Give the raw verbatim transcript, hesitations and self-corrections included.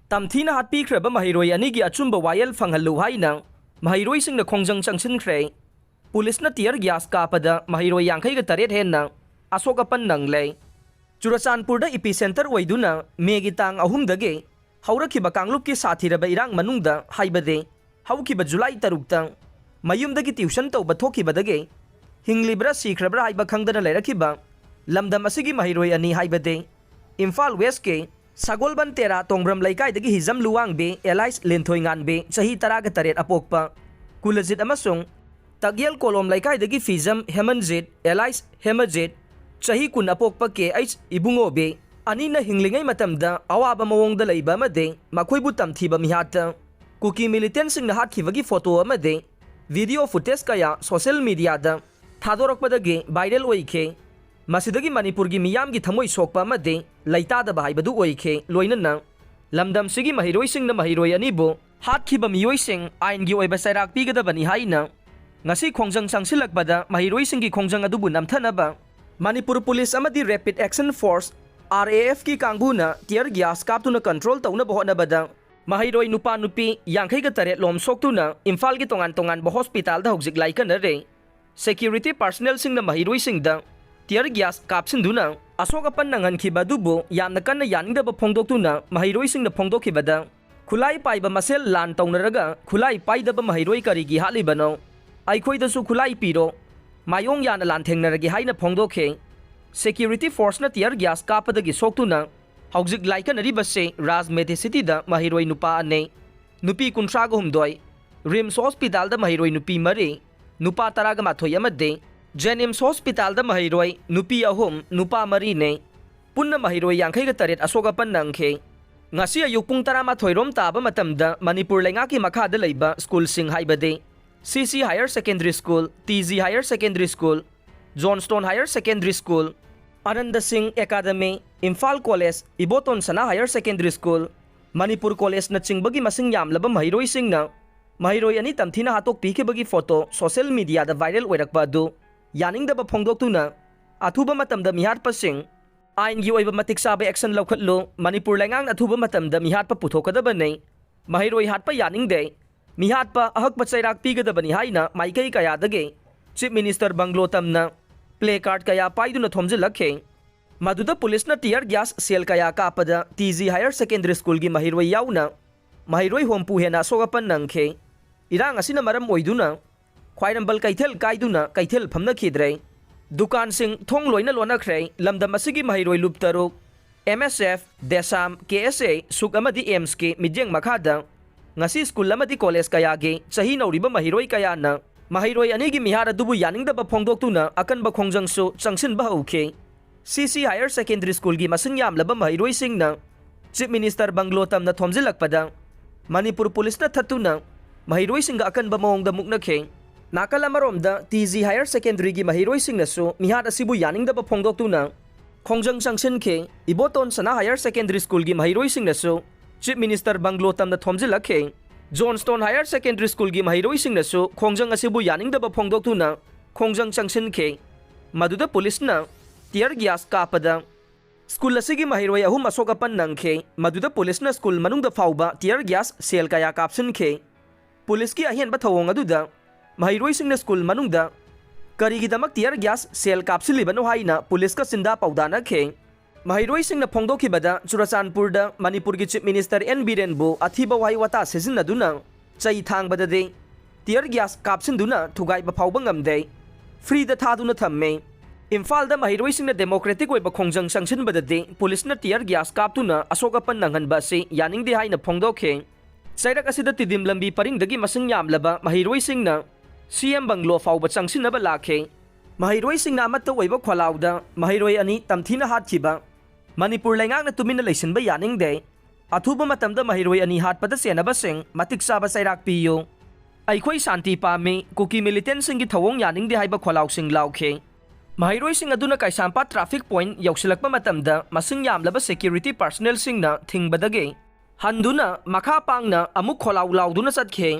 ꯇꯝꯊꯤꯅ ꯍꯥꯠꯄꯤꯈ꯭ꯔꯕ ꯃꯍꯩꯔꯣꯏ ꯑꯅꯤꯒꯤ ꯑꯆꯨꯝꯕ ꯋꯥꯌꯦꯜ ꯐꯪꯍꯜꯂꯨ ꯍꯥꯏꯅ ꯃꯍꯩꯔꯣꯏꯁꯤꯡꯅ ꯈꯣꯡꯖꯪ ꯆꯪꯁꯤꯟꯈ꯭ꯔꯦ꯫ ꯄꯨꯂꯤꯁꯅ tear gas ꯀꯥꯞꯄꯗ ꯃꯍꯩꯔꯣꯏ ꯌꯥꯡꯈꯩꯒ ꯇꯔꯦꯠ ꯍꯦꯟꯅ ꯑꯁꯣꯛ ꯑꯄꯟ ꯅꯪꯂꯦ꯫ ꯆꯨꯔꯆꯥꯟꯄꯨꯔꯗ epicenter ꯑꯣꯏꯗꯨꯅ ꯃꯦꯒꯤ ꯇꯥꯡ ꯑꯍꯨꯝꯗꯒꯤ ꯍꯧꯔꯛꯈꯤꯕ ꯀꯥꯡꯂꯨꯞꯀꯤ ꯁꯥꯊꯤꯔꯕ ꯏꯔꯥꯡ ꯃꯅꯨꯡꯗ, ꯍꯥꯏꯕꯗꯤ ꯍꯧꯈꯤꯕ ꯖꯨꯂꯥꯏ ꯇꯔꯨꯛꯇ ꯃꯌꯨꯝꯗꯒꯤ tuition ꯇꯧꯕ ꯊꯣꯛꯈꯤꯕꯗꯒꯤ ꯍꯤꯡꯂꯤꯕ꯭ꯔꯥ ꯁꯤꯈ꯭ꯔꯕ꯭ꯔꯥ ꯍꯥꯏꯕ ꯈꯪꯗꯅ ꯂꯩꯔꯛꯈꯤꯕ ꯂꯝꯗꯝ ꯑꯁꯤꯒꯤ ꯃꯍꯩꯔꯣꯏ ꯑꯅꯤ, ꯍꯥꯏꯕꯗꯤ ꯏꯝꯐꯥꯜ Westꯀꯤ ꯁꯒꯣꯜꯕꯟ ꯇꯦꯔꯥ ꯇꯣꯡꯕ꯭ꯔꯝ ꯂꯩꯀꯥꯏꯗꯒꯤ ꯍꯤꯖꯝ ꯂꯨꯋꯥꯡꯕꯤ alias ꯂꯦꯟꯊꯣꯏꯉꯥꯟꯕꯤ, ꯆꯍꯤ ꯇꯔꯥꯒ ꯇꯔꯦꯠ ꯑꯄꯣꯛꯄ, ꯀꯨꯂꯖꯤꯠ ꯑꯃꯁꯨꯡ ꯇꯛꯌꯦꯜ ꯀꯣꯂꯣꯝ ꯂꯩꯀꯥꯏꯗꯒꯤ ꯐꯤꯖꯝ ꯍꯦꯃꯟꯖꯤꯠ alias ꯍꯦꯃꯖꯤꯠ, ꯆꯍꯤ ꯀꯨꯟ ꯑꯄꯣꯛꯄ ꯀꯦ ꯑꯩꯆ ꯏꯕꯨꯡꯉꯣꯕꯤ ꯑꯅꯤꯅ ꯍꯤꯡꯂꯤꯉꯩ ꯃꯇꯝꯗ ꯑꯋꯥꯕ ꯃꯑꯣꯡꯗ ꯂꯩꯕ ꯑꯃꯗꯤ ꯃꯈꯣꯏꯕꯨ ꯇꯝꯊꯤꯕ ꯃꯤꯍꯥꯠꯇ ꯀꯨꯀꯤ militantꯁꯤꯡꯅ ꯍꯥꯠꯈꯤꯕꯒꯤ photo ꯑꯃꯗꯤ video footage ꯀꯌꯥ social mediaꯗ ꯊꯥꯗꯣꯔꯛꯄꯗꯒꯤ viral ꯑꯣꯏꯈꯤ꯫ ꯃꯁꯤꯗꯒꯤ ꯃꯅꯤꯄꯨꯔꯒꯤ ꯃꯤꯌꯥꯝꯒꯤ ꯊꯃꯣꯏ ꯁꯣꯛꯄ ꯑꯃꯗꯤ ꯂꯩꯇꯥꯗꯕ ꯍꯥꯏꯕꯗꯨ ꯑꯣꯏꯈꯤ꯫ ꯂꯣꯏꯅꯅ ꯂꯝꯗꯝꯁꯤꯒꯤ ꯃꯍꯩꯔꯣꯏꯁꯤꯡꯅ ꯃꯍꯩꯔꯣꯏ ꯑꯅꯤꯕꯨ ꯍꯥꯠꯈꯤꯕ ꯃꯤꯑꯣꯏꯁꯤꯡ ꯑꯥꯏꯟꯒꯤ ꯑꯣꯏꯕ ꯆꯩꯔꯥꯛ ꯄꯤꯒꯗꯕꯅꯤ ꯍꯥꯏꯅ ꯉꯁꯤ ꯈꯣꯡꯖꯪ ꯆꯪꯁꯤꯜꯂꯛꯄꯗ ꯃꯍꯩꯔꯣꯏꯁꯤꯡꯒꯤ ꯈꯣꯡꯖꯪ ꯑꯗꯨꯕꯨ ꯅꯝꯊꯅꯕ ꯃꯅꯤꯄꯨꯔ ꯄꯨꯂꯤꯁ ꯑꯃꯗꯤ Rapid Action Force, RAFꯀꯤ ꯀꯥꯡꯕꯨꯅ tear gas ꯀꯥꯞꯇꯨꯅ control ꯇꯧꯅꯕ ꯍꯣꯠꯅꯕꯗ ꯃꯍꯩꯔꯣꯏ ꯅꯨꯄꯥ ꯅꯨꯄꯤ ꯌꯥꯡꯈꯩꯒ ꯇꯔꯦꯠ ꯂꯣꯝ ꯁꯣꯛꯇꯨꯅ ꯏꯝꯐꯥꯜꯒꯤ ꯇꯣꯉꯥꯟ ꯇꯣꯉꯥꯟꯕ hospitalꯗ ꯍꯧꯖꯤꯛ ꯂꯥꯏꯀꯠꯅꯔꯦ꯫ Security personnelꯁꯤꯡꯅ ꯃꯍꯩꯔꯣꯏꯁꯤꯡꯗ tear gas ꯀꯥꯞꯁꯤꯟꯗꯨꯅ ꯑꯁꯣꯛ ꯑꯄꯟ ꯅꯪꯍꯟꯈꯤꯕ ꯑꯗꯨꯕꯨ ꯌꯥꯝꯅ ꯀꯟꯅ ꯌꯥꯅꯤꯡꯗꯕ ꯐꯣꯡꯗꯣꯛꯇꯨꯅ ꯃꯍꯩꯔꯣꯏꯁꯤꯡꯅ ꯐꯣꯡꯗꯣꯛꯈꯤꯕꯗ, "ꯈꯨꯠꯂꯥꯏ ꯄꯥꯏꯕ ꯃꯁꯦꯜ ꯂꯥꯟ ꯇꯧꯅꯔꯒ ꯈꯨꯠꯂꯥꯏ ꯄꯥꯏꯗꯕ ꯃꯍꯩꯔꯣꯏ ꯀꯔꯤꯒꯤ ꯍꯥꯠꯂꯤꯕꯅꯣ? ꯑꯩꯈꯣꯏꯗꯁꯨ ꯈꯨꯠꯂꯥꯏ ꯄꯤꯔꯣ, ꯃꯥꯌꯣꯡ ꯌꯥꯅ ꯂꯥꯟꯊꯦꯡꯅꯔꯒꯦ" ꯍꯥꯏꯅ ꯐꯣꯡꯗꯣꯛꯈꯤ꯫ Security forceꯅ tear gas ꯀꯥꯞꯄꯗꯒꯤ ꯁꯣꯛꯇꯨꯅ ꯍꯧꯖꯤꯛ ꯂꯥꯏꯀꯠꯅꯔꯤꯕꯁꯤ ꯔꯥꯖ ꯃꯦꯗꯤꯁꯤꯇꯤꯗ ꯃꯍꯩꯔꯣꯏ ꯅꯨꯄꯥ ꯑꯅꯤ, ꯅꯨꯄꯤ ꯀꯨꯟꯊ꯭ꯔꯥꯒ ꯍꯨꯝꯗꯣꯏ, RIMS hospitalꯗ ꯃꯍꯩꯔꯣꯏ ꯅꯨꯄꯤ ꯃꯔꯤ, ꯅꯨꯄꯥ ꯇꯔꯥꯒ ꯃꯥꯊꯣꯏ ꯑꯃꯗꯤ JNIMS hospitalꯗ ꯃꯍꯩꯔꯣꯏ ꯅꯨꯄꯤ ꯑꯍꯨꯝ, ꯅꯨꯄꯥ ꯃꯔꯤꯅꯤ꯫ ꯄꯨꯟꯅ ꯃꯍꯩꯔꯣꯏ ꯌꯥꯡꯈꯩꯒ ꯇꯔꯦꯠ ꯑꯁꯣꯛ ꯑꯄꯟ ꯅꯪꯈꯤ꯫ ꯉꯁꯤ ꯑꯌꯨꯛ ꯄꯨꯡ ꯇꯔꯥꯃꯥꯊꯣꯏ ꯔꯣꯝ ꯇꯥꯕ ꯃꯇꯝꯗ ꯃꯅꯤꯄꯨꯔ ꯂꯩꯉꯥꯛꯀꯤ ꯃꯈꯥꯗ ꯂꯩꯕ schoolꯁꯤꯡ, ꯍꯥꯏꯕꯗꯤ CC Higher Secondary School, TG Higher Secondary School, Johnstone Higher Secondary School, Anand ꯁꯤꯡ Academy, ꯏꯝꯐꯥꯜ College, ꯏꯕꯣꯇꯣꯟ ꯁꯅꯥ Higher Secondary School, ꯃꯅꯤꯄꯨꯔ Collegeꯅꯆꯤꯡꯕꯒꯤ ꯃꯁꯤꯡ ꯌꯥꯝꯂꯕ ꯃꯍꯩꯔꯣꯏꯁꯤꯡꯅ ꯃꯍꯩꯔꯣꯏ ꯑꯅꯤ ꯇꯝꯊꯤꯅ ꯍꯥꯠꯇꯣꯛꯄꯤꯈꯤꯕꯒꯤ photo social mediaꯗ viral ꯑꯣꯏꯔꯛꯄ ꯑꯗꯨ ꯌꯥꯅꯤꯡꯗꯕ ꯐꯣꯡꯗꯣꯛꯇꯨꯅ ꯑꯊꯨꯕ ꯃꯇꯝꯗ ꯃꯤꯍꯥꯠꯄꯁꯤꯡ ꯑꯥꯏꯟꯒꯤ ꯑꯣꯏꯕ ꯃꯇꯤꯛ ꯆꯥꯕ action ꯂꯧꯈꯠꯂꯨ꯫ ꯃꯅꯤꯄꯨꯔ ꯂꯩꯉꯥꯛꯅ ꯑꯊꯨꯕ ꯃꯇꯝꯗ ꯃꯤꯍꯥꯠꯄ ꯄꯨꯊꯣꯛꯀꯗꯕꯅꯤ꯫ ꯃꯍꯩꯔꯣꯏ ꯍꯥꯠꯄ ꯌꯥꯅꯤꯡꯗꯦ꯫ ꯃꯤꯍꯥꯠꯄ ꯑꯍꯛꯄ ꯆꯩꯔꯥꯛ ꯄꯤꯒꯗꯕꯅꯤ ꯍꯥꯏꯅ ꯃꯥꯏꯀꯩ ꯀꯌꯥꯗꯒꯤ Chief Minister ꯕꯪꯒ꯭ꯂꯣ ꯇꯝꯅ play card ꯀꯌꯥ ꯄꯥꯏꯗꯨꯅ ꯊꯣꯝꯖꯤꯜꯂꯛꯈꯤ꯫ ꯃꯗꯨꯗ ꯄꯨꯂꯤꯁꯅ tear gas shell ꯀꯌꯥ ꯀꯥꯞꯄꯗ ꯇꯤ ꯖꯤ Higher Secondary Schoolꯒꯤ ꯃꯍꯩꯔꯣꯏ ꯌꯥꯎꯅ ꯃꯍꯩꯔꯣꯏ ꯍꯨꯝꯐꯨ ꯍꯦꯟꯅ ꯑꯁꯣꯛ ꯑꯄꯟ ꯅꯪꯈꯤ꯫ ꯏꯔꯥꯡ ꯑꯁꯤꯅ ꯃꯔꯝ ꯑꯣꯏꯗꯨꯅ ꯈ꯭ꯋꯥꯏꯔꯝꯕꯟ ꯀꯩꯊꯦꯜ ꯀꯥꯏꯗꯨꯅ ꯀꯩꯊꯦꯜ ꯐꯝꯅꯈꯤꯗ꯭ꯔꯦ꯫ ꯗꯨꯀꯥꯟꯁꯤꯡ ꯊꯣꯡ ꯂꯣꯏꯅ ꯂꯣꯟꯅꯈ꯭ꯔꯦ꯫ ꯂꯝꯗꯝ ꯑꯁꯤꯒꯤ ꯃꯍꯩꯔꯣꯏ ꯂꯨꯞ ꯇꯔꯨꯛ, M S F, DESAM, K S A, ꯁꯨꯛ ꯑꯃꯗꯤ AIIMSꯀꯤ ꯃꯤꯠꯌꯦꯡ ꯃꯈꯥꯗ ꯉꯁꯤ ꯁ꯭ꯀꯨꯜ ꯑꯃꯗꯤ ꯀꯣꯂꯦꯖ ꯀꯌꯥꯒꯤ ꯆꯍꯤ ꯅꯧꯔꯤꯕ ꯃꯍꯩꯔꯣꯏ ꯀꯌꯥꯅ ꯃꯍꯩꯔꯣꯏ ꯑꯅꯤꯒꯤ ꯃꯤꯍꯥꯠ ꯑꯗꯨꯕꯨ ꯌꯥꯅꯤꯡꯗꯕ ꯐꯣꯡꯗꯣꯛꯇꯨꯅ ꯑꯀꯟꯕ ꯈꯣꯡꯖꯪꯁꯨ ꯆꯪꯁꯤꯟꯕ ꯍꯧꯈꯤ꯫ C C Higher Secondary Schoolꯒꯤ ꯃꯁꯤꯡ ꯌꯥꯝꯂꯕ ꯃꯍꯩꯔꯣꯏꯁꯤꯡꯅ Chief Minister ꯕꯪꯒ꯭ꯂꯣ ꯇꯝꯅ ꯊꯣꯝꯖꯤꯜꯂꯛꯄꯗ ꯃꯅꯤꯄꯨꯔ ꯄꯨꯂꯤꯁꯅ ꯊꯠꯇꯨꯅ ꯃꯍꯩꯔꯣꯏꯁꯤꯡꯒ ꯑꯀꯟꯕ ꯃꯑꯣꯡꯗ ꯃꯨꯛꯅꯈꯤ꯫ ꯅꯥꯀꯜ ꯑꯃꯔꯣꯝꯗ ꯇꯤ ꯖꯤ Higher Secondary ꯒꯤ ꯃꯍꯩꯔꯣꯏꯁꯤꯡꯅꯁꯨ ꯃꯤꯍꯥꯠ ꯑꯁꯤꯕꯨ ꯌꯥꯅꯤꯡꯗꯕ ꯐꯣꯡꯗꯣꯛꯇꯨꯅ ꯈꯣꯡꯖꯪ ꯆꯪꯁꯤꯟꯈꯤ꯫ ꯏꯕꯣꯇꯣꯟ ꯁꯅꯥ Higher Secondary Schoolꯒꯤ ꯃꯍꯩꯔꯣꯏꯁꯤꯡꯅꯁꯨ Chief Minister bungalow ꯇꯝꯅ ꯊꯣꯝꯖꯤꯜꯂꯛꯈꯤ꯫ Johnstone Higher Secondary Schoolꯒꯤ ꯃꯍꯩꯔꯣꯏꯁꯤꯡꯅꯁꯨ ꯈꯣꯡꯖꯪ ꯑꯁꯤꯕꯨ ꯌꯥꯅꯤꯡꯗꯕ ꯐꯣꯡꯗꯣꯛꯇꯨꯅ ꯈꯣꯡꯖꯪ ꯆꯪꯁꯤꯟꯈꯤ꯫ ꯃꯗꯨꯗ ꯄꯨꯂꯤꯁꯅ tear gas ꯀꯥꯞꯄꯗ ꯁ꯭ꯀꯨꯜ ꯑꯁꯤꯒꯤ ꯃꯍꯩꯔꯣꯏ ꯑꯍꯨꯝ ꯑꯁꯣꯛ ꯑꯄꯟ ꯅꯪꯈꯤ꯫ ꯃꯗꯨꯗ ꯄꯨꯂꯤꯁꯅ ꯁ꯭ꯀꯨꯜ ꯃꯅꯨꯡꯗ ꯐꯥꯎꯕ tear gas shell ꯀꯌꯥ ꯀꯥꯞꯁꯤꯟꯈꯤ꯫ ꯄꯨꯂꯤꯁꯀꯤ ꯑꯍꯦꯟꯕ ꯊꯧꯑꯣꯡ ꯑꯗꯨꯗ ꯃꯍꯩꯔꯣꯏꯁꯤꯡꯅ ꯁ꯭ꯀꯨꯜ ꯃꯅꯨꯡꯗ ꯀꯔꯤꯒꯤꯗꯃꯛ tear gas shell ꯀꯥꯞꯁꯤꯜꯂꯤꯕꯅꯣ ꯍꯥꯏꯅ ꯄꯨꯂꯤꯁꯀ ꯆꯤꯟꯗꯥ ꯄꯥꯎꯗꯥꯅꯈꯤ꯫ ꯃꯍꯩꯔꯣꯏꯁꯤꯡꯅ ꯐꯣꯡꯗꯣꯛꯈꯤꯕꯗ, ꯆꯨꯔꯆꯥꯟꯄꯨꯔꯗ ꯃꯅꯤꯄꯨꯔꯒꯤ Chief Minister ꯑꯦꯟ ꯕꯤꯔꯦꯟꯕꯨ ꯑꯊꯤꯕ ꯋꯥꯍꯩ ꯋꯥꯇꯥ ꯁꯤꯖꯤꯟꯅꯗꯨꯅ ꯆꯩ ꯊꯥꯡꯕꯗꯗꯤ tear gas ꯀꯥꯞꯁꯤꯟꯗꯨꯅ ꯊꯨꯒꯥꯏꯕ ꯐꯥꯎꯕ ꯉꯝꯗꯦ꯫ Freeꯗ ꯊꯥꯗꯨꯅ ꯊꯝꯃꯤ꯫ ꯏꯝꯐꯥꯜꯗ ꯃꯍꯩꯔꯣꯏꯁꯤꯡꯅ democratic ꯑꯣꯏꯕ ꯈꯣꯡꯖꯪ ꯆꯪꯁꯤꯟꯕꯗꯗꯤ ꯄꯨꯂꯤꯁꯅ tear gas ꯀꯥꯞꯇꯨꯅ ꯑꯁꯣꯛ ꯑꯄꯟ ꯅꯪꯍꯟꯕ ꯑꯁꯤ ꯌꯥꯅꯤꯡꯗꯦ ꯍꯥꯏꯅ ꯐꯣꯡꯗꯣꯛꯈꯤ꯫ ꯆꯩꯔꯛ ꯑꯁꯤꯗ ꯇꯤꯗꯤꯝ ꯂꯝꯕꯤ ꯄꯔꯤꯡꯗꯒꯤ ꯃꯁꯤꯡ ꯌꯥꯝꯂꯕ ꯃꯍꯩꯔꯣꯏꯁꯤꯡꯅ ꯁꯤ ꯑꯦꯝ ꯕꯪꯒ꯭ꯂꯣ ꯐꯥꯎꯕ ꯆꯪꯁꯤꯟꯅꯕ ꯂꯥꯛꯈꯤ꯫ ꯃꯍꯩꯔꯣꯏꯁꯤꯡꯅ ꯑꯃꯠꯇ ꯑꯣꯏꯕ ꯈꯣꯜꯂꯥꯎꯗ ꯃꯍꯩꯔꯣꯏ ꯑꯅꯤ ꯇꯝꯊꯤꯅ ꯍꯥꯠꯈꯤꯕ꯫ ꯃꯅꯤꯄꯨꯔ ꯂꯩꯉꯥꯛꯅ ꯇꯨꯃꯤꯟꯅ ꯂꯩꯁꯤꯟꯕ ꯌꯥꯅꯤꯡꯗꯦ꯫ ꯑꯊꯨꯕ ꯃꯇꯝꯗ ꯃꯍꯩꯔꯣꯏ ꯑꯅꯤ ꯍꯥꯠꯄꯗ ꯆꯦꯟꯅꯕꯁꯤꯡ ꯃꯇꯤꯛ ꯆꯥꯕ ꯆꯩꯔꯥꯛ ꯄꯤꯌꯨ꯫ ꯑꯩꯈꯣꯏ ꯁꯥꯟꯇꯤ ꯄꯥꯝꯃꯤ꯫ ꯀꯨꯀꯤ militantꯁꯤꯡꯒꯤ ꯊꯧꯑꯣꯡ ꯌꯥꯅꯤꯡꯗꯦ ꯍꯥꯏꯕ ꯈꯣꯜꯂꯥꯎꯁꯤꯡ ꯂꯥꯎꯈꯤ꯫ ꯃꯍꯩꯔꯣꯏꯁꯤꯡ ꯑꯗꯨꯅ ꯀꯩꯁꯥꯝꯄꯥꯠ traffic point ꯌꯧꯁꯤꯜꯂꯛꯄ ꯃꯇꯝꯗ ꯃꯁꯤꯡ ꯌꯥꯝꯂꯕ security personnelꯁꯤꯡꯅ ꯊꯤꯡꯕꯗꯒꯤ ꯍꯟꯗꯨꯅ ꯃꯈꯥ ꯄꯥꯡꯅ ꯑꯃꯨꯛ ꯈꯣꯜꯂꯥꯎ ꯂꯥꯎꯗꯨꯅ ꯆꯠꯈꯤ꯫